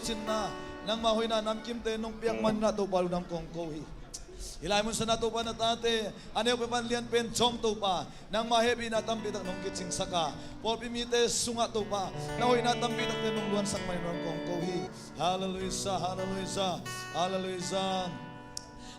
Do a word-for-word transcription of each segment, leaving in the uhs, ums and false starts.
cinna, nangmah hoihna namkimte nong piak manin ah Topa lungdam kong ko hi. Hih lai mun sanah Topa na tate a neu pen van lian pen zong Topa nangmah hehpihna tampi tak nong kicingsak a, pawlpi mite sungah Topa na hoihna tampi takte nong luansak manin lungdam kong ko hi. Halleluiah, halleluiah, halleluiah.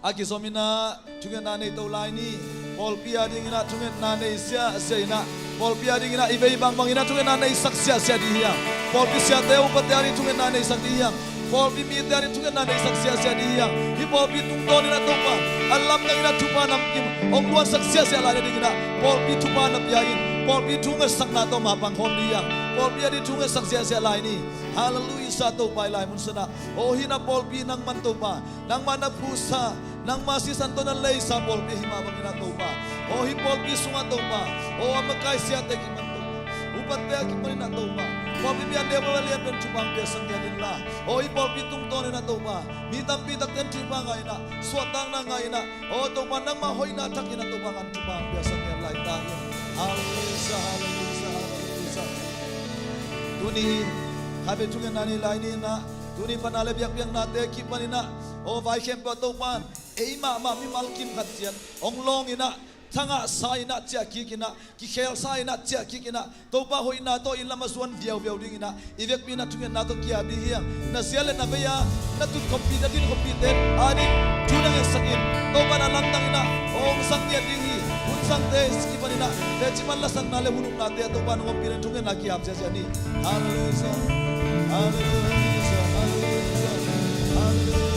A kizom inah thungetna nei to lai ni. Pawlpi a dinginah thungetna nei siahsiah inah, pawlpi a dinginah i vei bangbang inah thungetna neisak siahsiah dih hiam? Pawlpi siate upate a ding thungetna neisak dih hiam? Pawlpi mite a ding thungetna neisak siahsiah dih hiam? Hih pawlpi tungtawn inah Topa a lamdang inah thupha namkim hong luansak siahsiah lai na dinginah pawlpi thupha na pia in, pawlpi thungetsakna tawh mapang khawm dih hiam? Pawlpi a ding thungetsak siahsiah lai ni. Halleluiah, Topa, hih lai mun sanah aw hih na pawlpi nangman Topa nangmah na phuhsa, nangmah sisan tawh na leisa pawlpi ahi mah bangin ah Topa, aw hih pawlpi sungah Topa, aw a makaih siate kipan Topa, upate a kipan inah Topa, pawlpi mi a neu pen a lian pen thupha piaksak ngiat inla, aw hih pawlpi tungtawn inah Topa mi tampi takte in thupha ngah inah, suahtakna ngah inah, aw Topa nangmah hoihna thak inah Topa ngan thupha piaksak ngiat lai ta in. Halleluiah, halleluiah, halleluiah. Tuni khatvei thungetna nei lai ni inah, tuni pana le biakpiaknate kipan inah, aw vai khempeuh ah Topa in ei mahmah mimal kim khat ciat hong lawng inah, thangahsa inah ciah kik inah, kikhelsa inah ciah kik inah, Topa hoihna tawh i lam a zuan viauviau ding inah, i vekpi inah thungetna tawh kia dih hiam? Na zia le na vei a na tut khawmpi, na din khawmpite a ding thu na ngetsak in, Topa na lamdang inah hong zang ngiat ding hi. Hun zangte kipan inah teci pan lasakna le hun uknate a Topa nong ompih le thungetna kiam ziazia ni. Halleluiah. Halleluiah. Halleluiah. Halleluiah.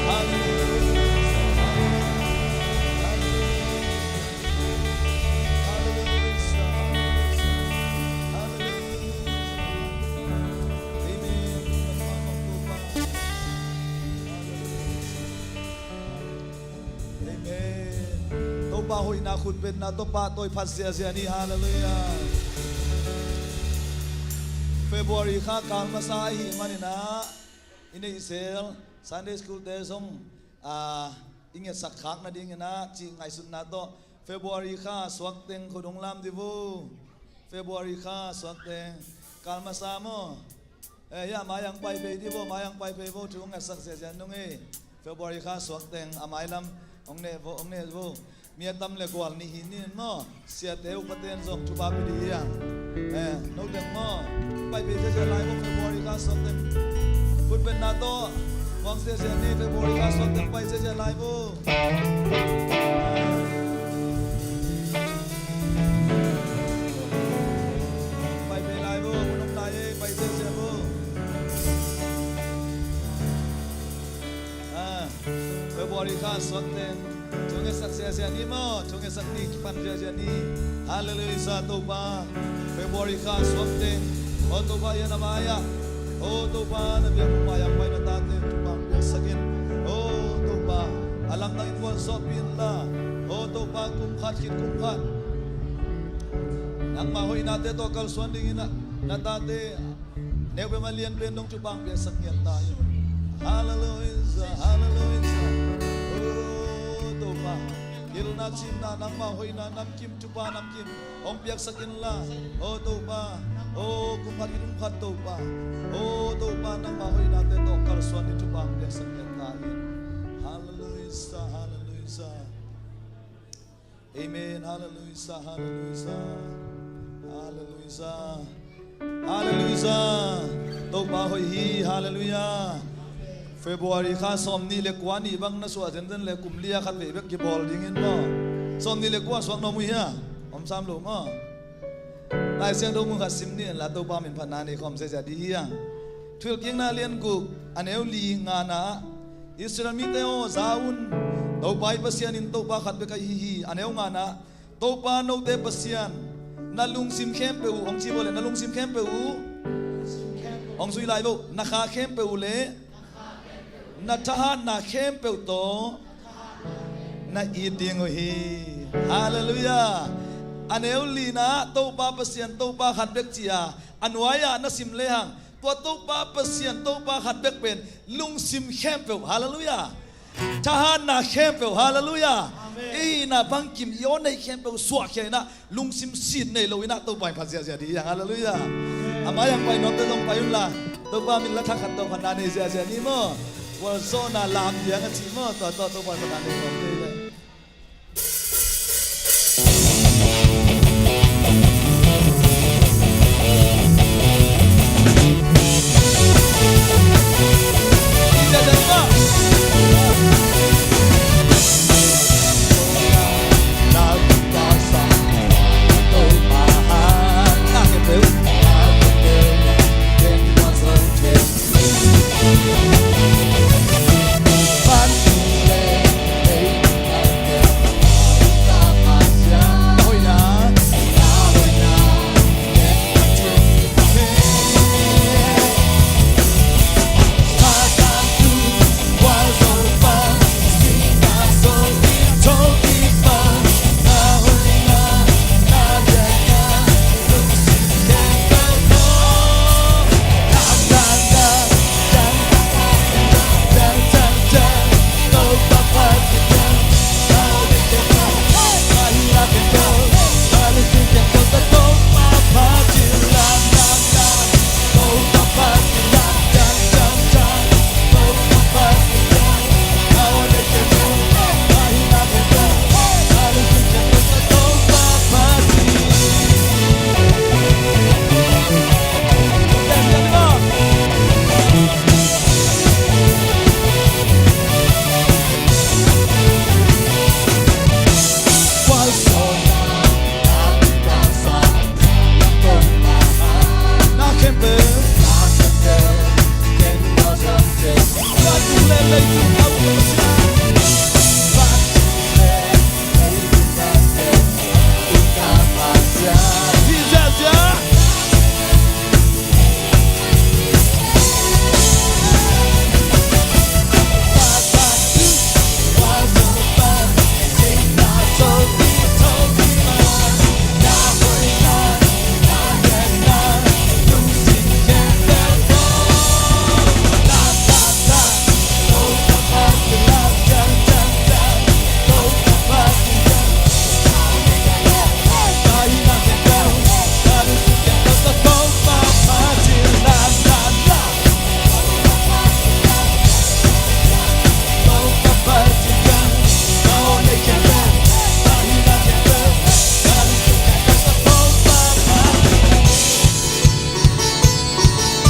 Halleluiah. Halleluiah. Halleluiah. Amen. Amen. Topa hoihna khutbetna tawh pahtawi phat ziazia ni. Halleluiah. February kha kal masa ahih maninah i neihzel Sunday school te zong, ah, i ngetsak khak nadinginah cih ngaihsutna tawh February kha suak teng khut hong lam dih vo. February kha suak teng kal masa maw? Eh, hiah mai ang pai pei dih vo, mai ang pai pei vo, thu hong ngetsak ziazia nung ei. February kha suak teng a mailam hong neh vo, hong neh vo. Mi a tam le gual nih hi nin maw? Siate upate in zong thupha pia dih hiang. Eh, no teng maw? Pai pei ziazia lai vo, February kha suak teng. Khutbetna tawh muang ziazia ni, February kha suak teng pai ziazia lai vo. Pai pei lai vo, mun om lai ei, pai ziazia vo. Ah, February kha suak teng thu ngetsak ziazia ni maw? Thu ngetsak ni, kipan ziazia ni. Halleluiah, Topa. February kha suak teng, aw Topa, hiah na mai-ah, aw Topa, na biakbuk mai-ah pai na tate thupha piaksak in. Aw Topa, a lamdang in vualzawhpih inla, aw Topa, kum khat khit kum khat nangmah hoihnate tawh kalsuan dinginah na tate neu pen a lian pen dong thupha piaksak ngiat ta in. Halleluiah, halleluiah. Oh Topa, pilna cimna nangmah hoihna namkim, thupha namkim hong piaksak inla, oh Topa, oh kum khat khit kum khat Topa, oh Topa, nangmah hoihnate tawh kalsuan ding thupha piaksak ngiat ta in. Halleluiah, halleluiah. Amen. Halleluiah, halleluiah, halleluiah, halleluiah. Topa hoih hi. Halleluiah. February kha sawmnih le kua ni bang na suah zenzen le kum li-a khat vei bek kibawl dingin maw? Sawmnih le kua suak na om uh hia? Om sam lo maw? Lai Siangtho mun khat sim ni inla, Topa min phatna nei khawm ziazia dih hiang. Thuhilhkikna lian guk, a neu li ngana ah, Israel mite aw, za un, Topa i Pasian in Topa khat bek ahi hi. A neu ngana ah, Topa note Pasian, na lungsim khempeuh uh, hong ci vawleh, na lungsim khempeuh uh, hong zui lai vo, na kha khempeuh uh le na thahatna khempeuh tawh na it ding uh hi. Halleluiah. A neu lina ah Topa Pasian, Topa khat bek ci-a a nuai-ah na sim lehang, tua Topa Pasian, Topa khat bek pen lungsim khempeuh, halleluiah, thahatna khempeuh, halleluiah, amen, i hihna bangkim i aw neih khempeuh suahkhia inah, lungsim sin nei lo inah Topa in phat ziahziah dih hiang. Halleluiah. Amen. A mai-ah pai nuamte zong pai unla, Topa min la thakhat tawh phatna nei ziahziah ni maw. Gualzawhna lam diang a cih maw, tua tawh Topa phatna nei nuamte hi leh.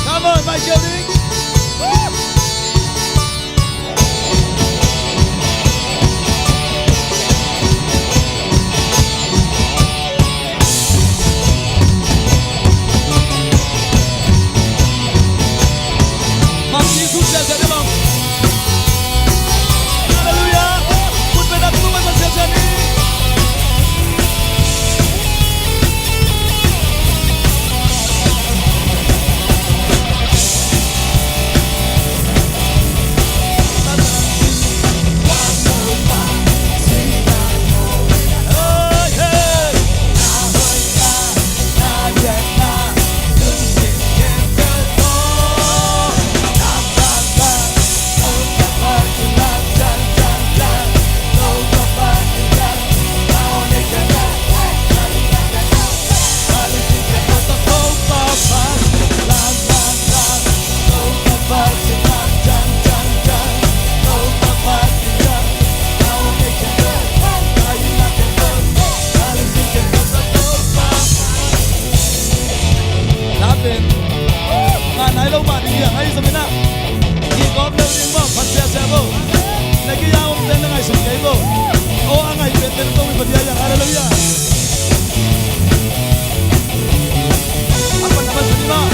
Come on, Michael Ding. Hallelujah. Lapen, ngan nai lo mah ding hiang, ahi zongin ah, kigawm lo ding maw, phat siasia bo. Na gei a om pen na ngaihsun kei bo. Aw, a ngai pen pen bo, mi phat hiang, hallelujah. A pan, a pan, suni maw.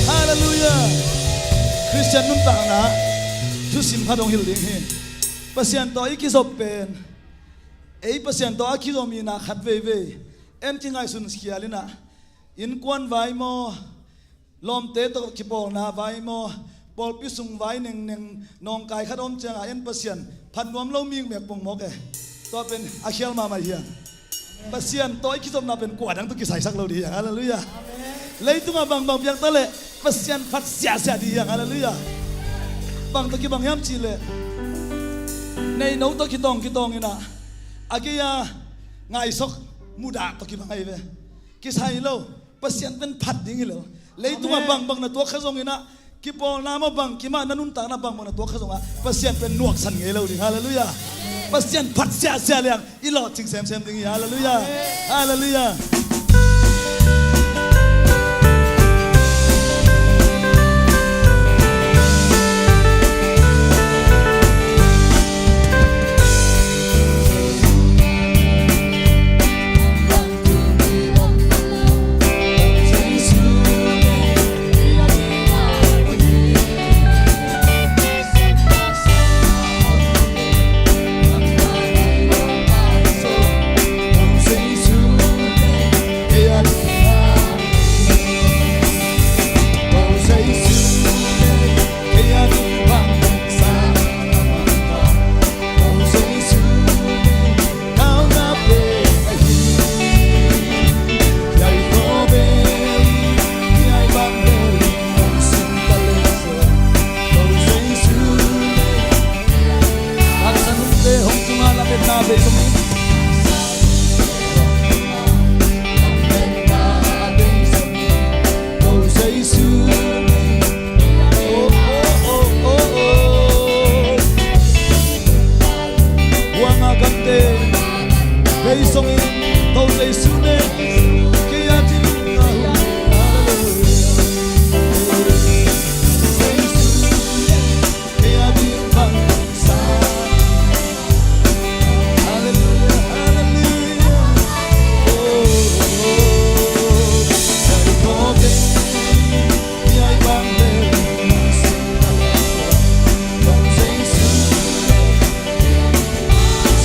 Halleluiah. Khristian nuntakna thusim khat hong hilh ding hi. Pasian tawh i kizop pen, ei Pasian tawh a kizom in ah khat veivei en kingaihsun khial in ah, innkuan vai maw, lawmte tawh kipawlna vai maw, pawlpi sung vai nengneng, nawngkai khat om ciangah en Pasian phat nuam lo mikmek pongmawk e. Tua pen a khial mahmah hi hang. Pasian tawh i kizopna pen kua dang tawh kisaisak lo ding hi hang. Halleluiah. Leitungah bangbang piang ta leh Pasian phat siahsiah ding hi hang. Halleluiah. Bang tawh kibang hiam cih leh, neino tawh kitawng kitawng in ah, a gei-a ngaihsok mudah tawh kibang ahi ve. Kisai lo. Pasian pen phat ding hi lo. Leitungah bangbang na tuak kha zongin ah, kipawlna maw bang kimah na nuntakna bangbang na tuak kha zongah Pasian pen nuaksan ngei lo ding. Halleluiah. Pasian phat siahsiah liang i lawhcing semsem ding hi. Halleluiah. Halleluiah.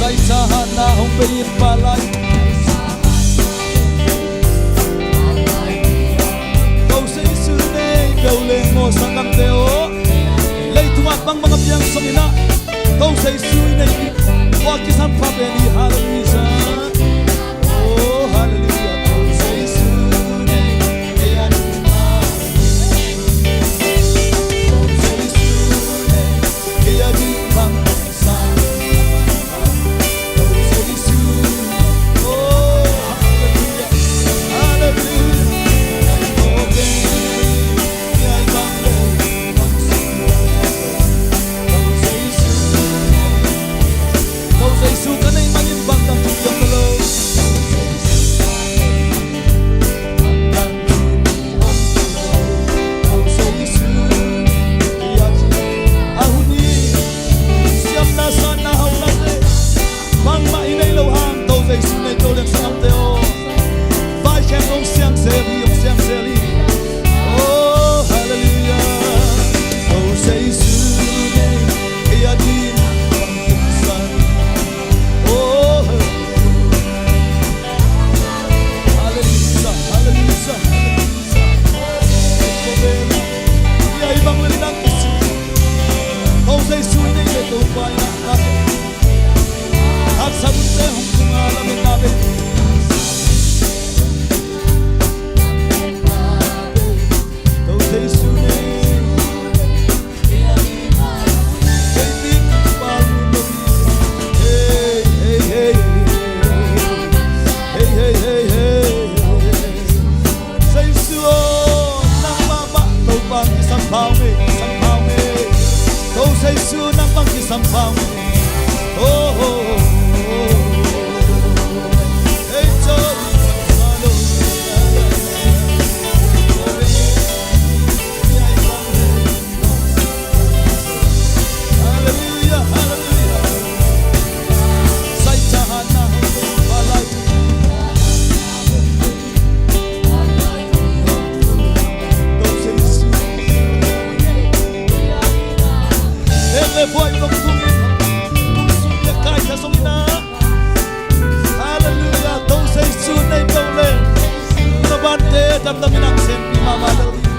Saithahatna hong bei in palai. Ko Jesu nei, beu leng maw sanggamte aw. Leitungah bangbang a piang song in ah, ko Jesu nei, tua kisam pha pen hi. Halleluiah. Oh, halleluiah. Ko Jesu nei, Bangmah i nei lo hang, to Jesu nei, to leng sanggamte aw. Vai khempeuh hong siang sel hi, hong siang sel hi. Oh, halleluiah. To Jesu nei, ei a ding bang hong sang. Oh, halleluiah, halleluiah. Jesu aw, nang mahmah Topa hong kisam pha ung ei, kisam pha ung ei. To Jesu nang bang kisam pha ung ei. Oh, oh, oh, oh. Ei, Jehovah. Halleluiah, halleluiah. Saithahatna hong bei in palai. Damdamin hong senpi mahmah lo ding.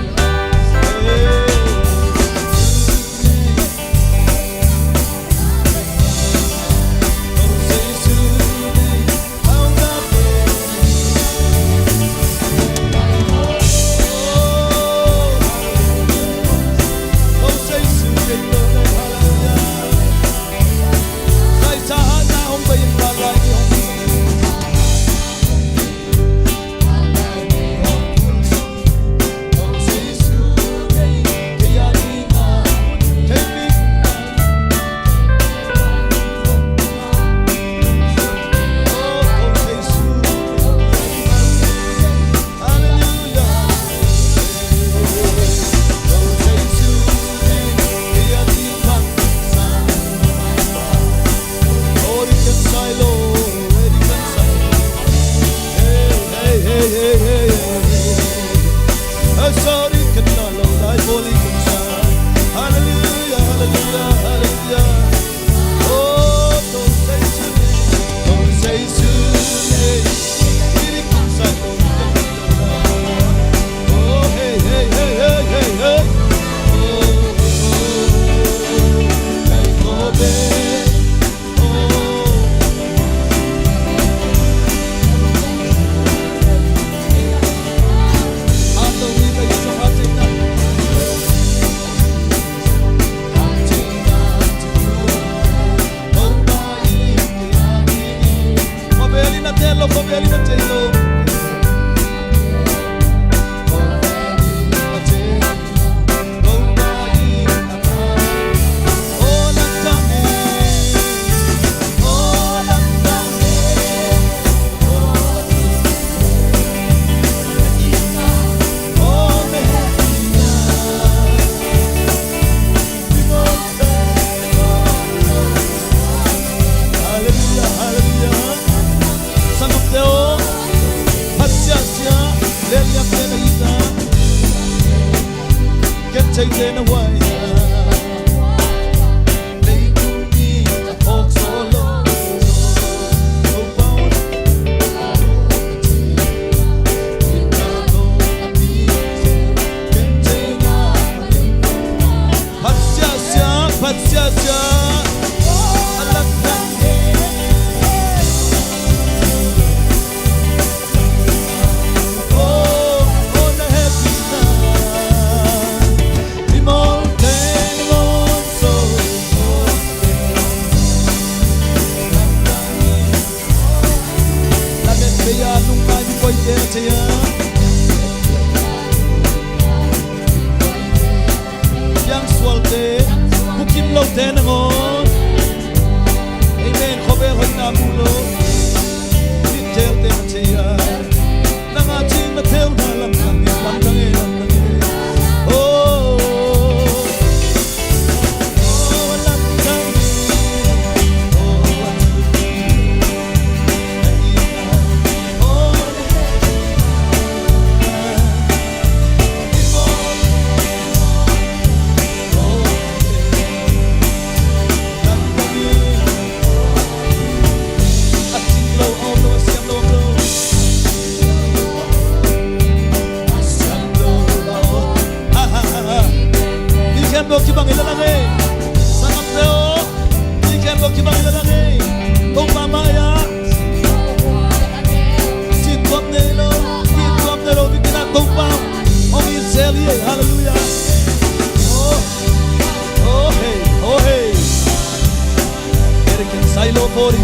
Halleluia, halleluia. Sanggam te aw, phat siasia, lel liam te na hi ta. Ken thei te na huai ta. Leitung i a phawk zo lo. Ko pau. Ken thei na. Phat siasia, phat siasia. A lam dang. Oh, oh, na happy na. Mi mawl teng mawl so. Lamet pei a lungngai mi koite na thei a. Piang sualte, bukim lote nangawn. Amen. Khawvel hoihna mu lo. Mit thelte na thei a. Nang a cing na theuna lamdang e, lamdang e, lamdang e. Oh. Mi khempeuh kibang hi lel a ngei. Sanggam te aw, mi khempeuh kibang hi lel a ngei. Topa mai-ah sittuam nei lo, sittuam nei lo, mi kina Topa hong it zel hi. Halleluia. Oh, oh hey, oh hey. Eric and Silo forty.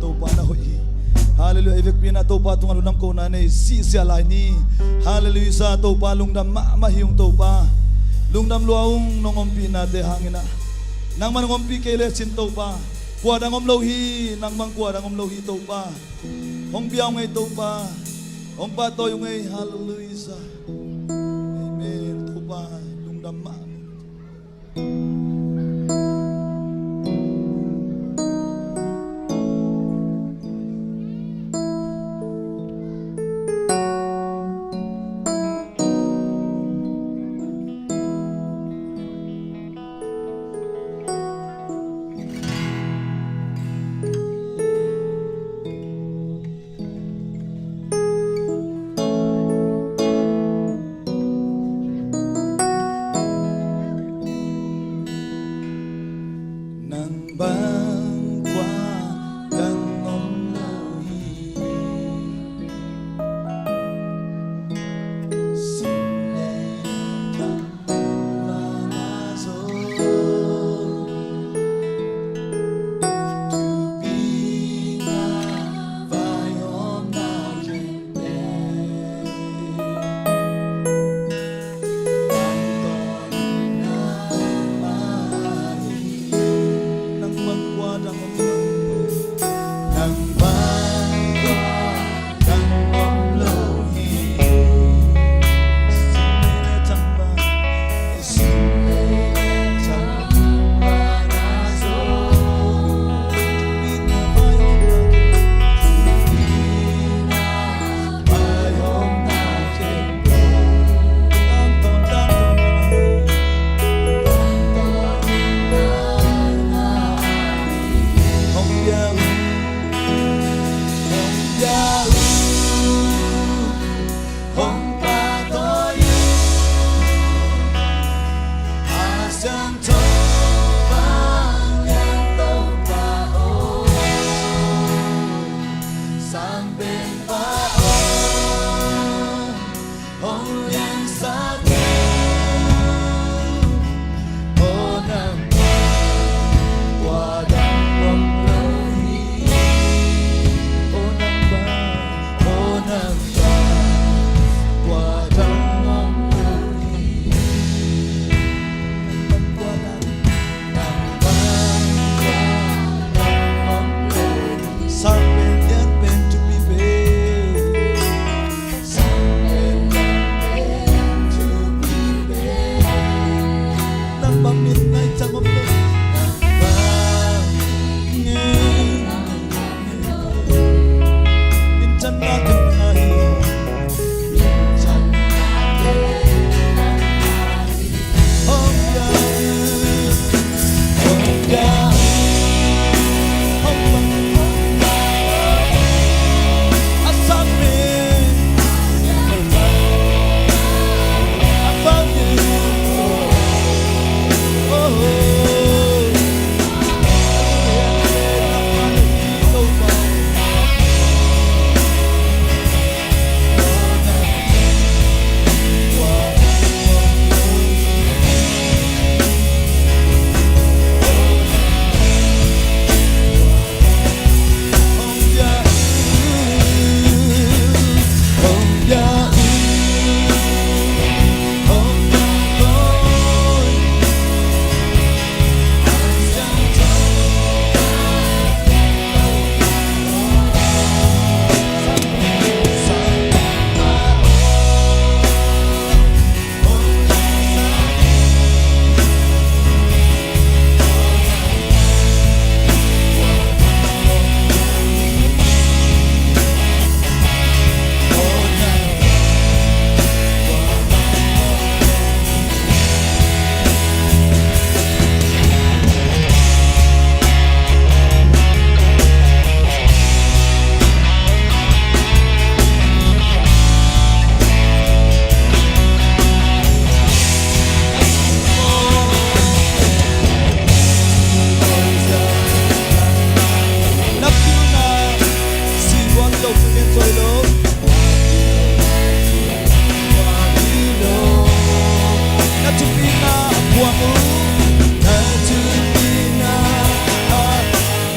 Topa na hoih hi. Halleluiah. I vekpi-in ah Topa tungah lungdam kohna nei sihsiah lai ni. Halleluiah. Topa lungdam mahmah hi ung Topa. Lungdam lua ung nong ompihnate hangin ah. Nangman hong ompih kei lecin Topa, kua dang om lo hi. Nangman kua dang om lo hi Topa. Hong bia ung ei Topa. Hong pahtawi ung ei. Halleluiah. Amen. Topa lungdam mahmah. Nang bang kua dang om lo hi. Sim leh tang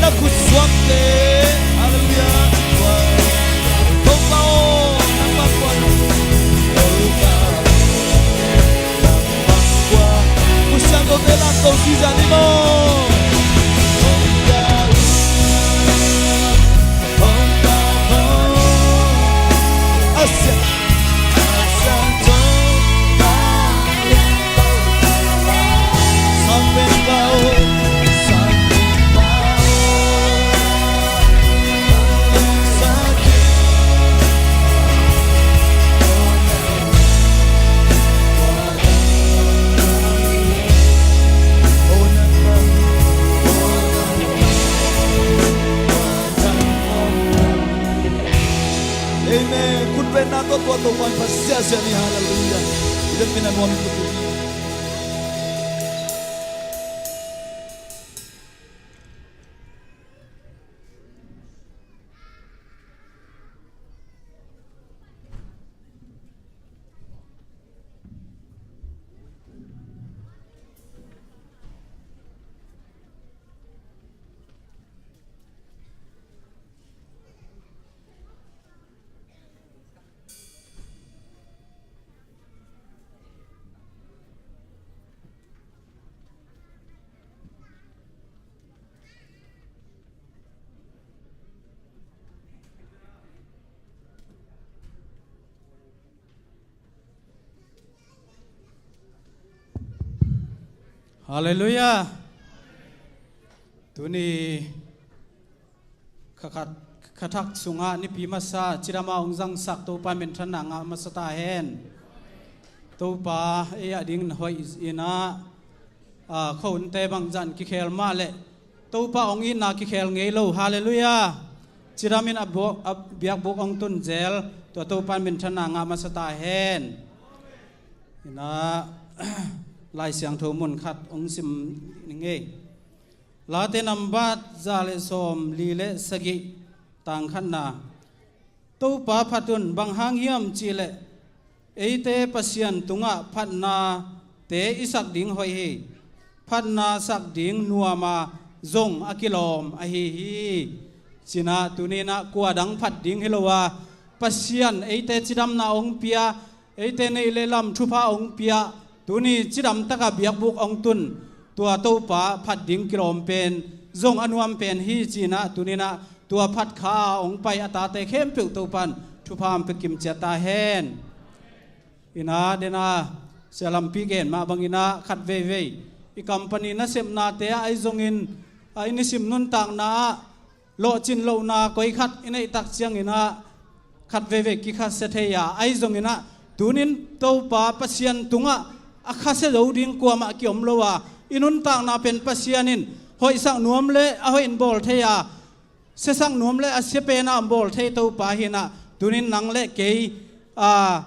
Na khutsuakte Tawh si zani maw? Amen. Khutbetna tawh tua Topa in phat ziahziah ni. Halleluiah. I biakinn a nuam in tua tu ni. Halleluiah. Tuni kha khat, kha thak sungah nipi masa cidam a hong zangsak Topa minthanna ngah masa ta hen. Topa ei a dingin hoih in ah, a, khuahunte bangzah in kikhel mah leh Topa hong itna kikhel ngei lo. Halleluiah. Cidamin a buak, a biakbuk hong tun zel, tua Topa in minthanna ngah masa ta hen. In ah, Lai Siangtho mun khat hong sim ning ei. Late nambat za le sawm li le sagih, tang khatna. Topa phat un, bang hang hiam cih leh eite Pasian tungah phatnate i sak ding hoih hi. Phatna sak ding nuam a, zong a kilawm ahi hi. Ci-in ah tuni-in ah kua dang phat ding hi lo a, Pasian eite cidamna hong pia, eite neih le lam thupha hong pia, tuni cidam taka biakbuk hong tun, tua Topa phat ding kilawm pen zong a nuam pen hi. Ci-in ah tuni-in ah tua phat kha hong pai a tate khempeuh Topa in thupha hong pia kim ciat ta hen. In ah, den a, Sia Lampi gen mah bangin ah khat veivei i company nasepnate ah ahi zongin, a, i nisim nuntakna ah lawhcin lohna koi khat i neih tak ciangin ah khat veivei kikhasia thei a, ahi zongin ah tuni-in Topa Pasian tungah a khasia zo ding kuamah kiom lo a, i nuntakna pen Pasian in hoihsak nuam le a hoih in bawl thei a, siasak nuam le a sia pen a hong bawl thei Topa hi-in ah, tuni-in nang le kei, a,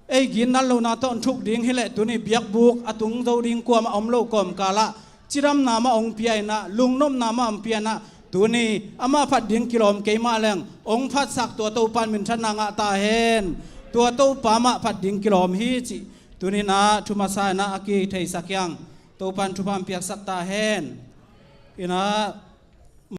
ei ginat lohna tawh hong thuk ding hi leh tuni biakbuk a tung zo ding kuamah om lo kawmkal ah cidamna mah hong pia in ah, lungnopna mah hong pia in ah, tuni amah phat ding kilawm kei mah leng hong phatsak tua Topa in minthanna ngah ta hen. Tua Topa mah phat ding kilawm hi cih tuni-in ah thu masa in ah a kitheisak hi hang. Topa in thupha hong piaksak ta hen. In ah,